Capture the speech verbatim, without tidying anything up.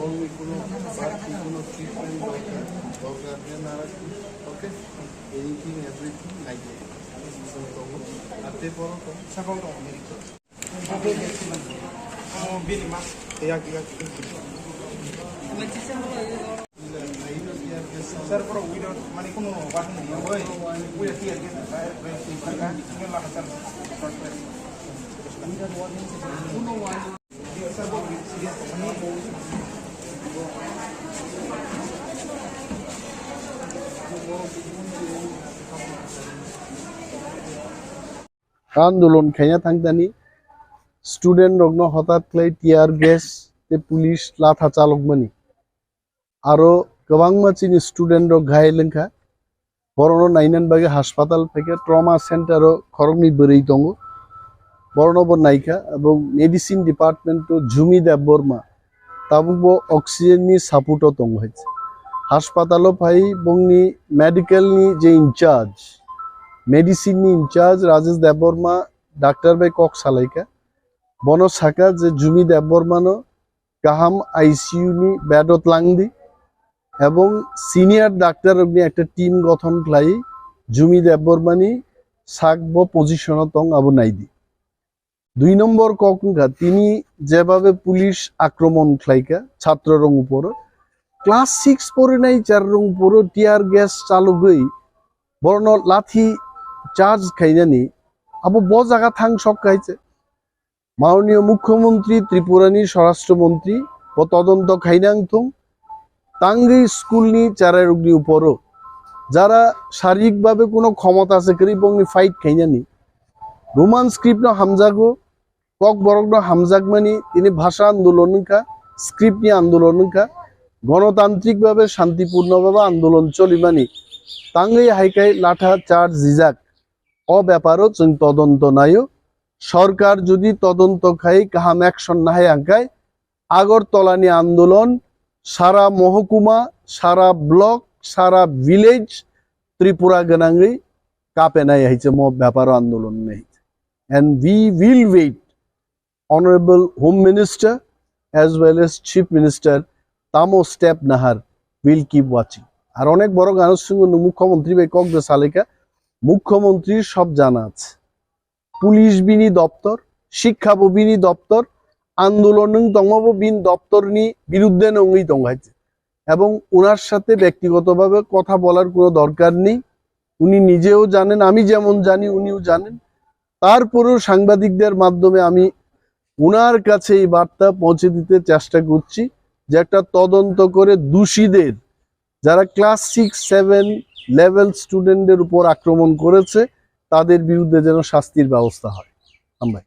Only কোনো বাড়তি কোনো ট্রিটমেন্ট দরকার, দরকার যে না রাখি, ওকে? Anything, everything, like that. হাতে পড়ো তো। Sir, pura without, mane, kuno wahini ya, boy. Without tear gas, fire gas, sir. Andolon khaina thangtani student rokno hotat khlai tear gas tei police latha chalokmani. Aro kwbangma chini student rok ghayal wngkha. Borokno nainani bagwi haspatal phaikha, trauma center o khoroknwi bwrwi tongo. Borokno bo naikha, abo medicine department o Jumi Debbarma, tabukbo oxygen ni support o tongo hai. Haspatal o phai bongni medical ni je in charge, medicine ni in charge Rajesh Debbarma doctor bai kok salaikha. Bono sakha je Jumi Debbarma no kaham I C U ni bed o tlangdi, ebong senior doctor rokni ekta team gothon khlai Jumi Debbarmani sak bo position o tong abo naidi. Dui nombor kok wngkha tini jebabe police akromon khlaikha chhatro rok uporo, class six porinai char rok uporo tear gas chalogwi borokno lathi charge khainani abo bo jaga thang sok kaiche. Mananiya Mukhyamantri Tripurani Swarashtra Mantri bo todonto khainang thung, tangwi school ni cherairokni uporo jara sharirikbhabe kuno khomota se kwrwi bongni fight khainani. Roman script no hamjago, kokborok no hamjakmani tini bhasha andolon wngkha, script ni andolon wngkha, gonotantrik bhabe, shantipurno bhabe andolon cholimani tangwi haikhai latha charge rijak. O beparo chwng todonto naio. Sorkar jodi todonto khai kaham action nahai angkhai, Agartala ni andolon sara mohokuma, sara block, sara village Tripura gwnangwi kapenai hai se mo beparo andolon nei. And we will wait. Honorable Home Minister as well as Chief Minister tamo step nahar, we'll keep watching. Ar onek borok ano swngo, nung Mukhyamantri bai kok de salaikha, Mukhyamantri sob jana ache. Police bini doptor, Shikkha bo bini doptor, andolon nung tongma bo bini doptor ni birudde no wngwi tongo hai se. Ebong unar sathe bektigoto bhabe kotha bolar kuno dorkar nei. উনি নিজেও জানেন, আমি যেমন জানি উনিও জানেন। তারপরেও সাংবাদিকদের মাধ্যমে আমি উনার কাছে এই বার্তা পৌঁছে দিতে চেষ্টা করছি যে একটা তদন্ত করে দোষীদের, যারা ক্লাস সিক্স সেভেন লেভেল স্টুডেন্টদের উপর আক্রমণ করেছে, তাদের বিরুদ্ধে যেন শাস্তির ব্যবস্থা হয়। হামবাই।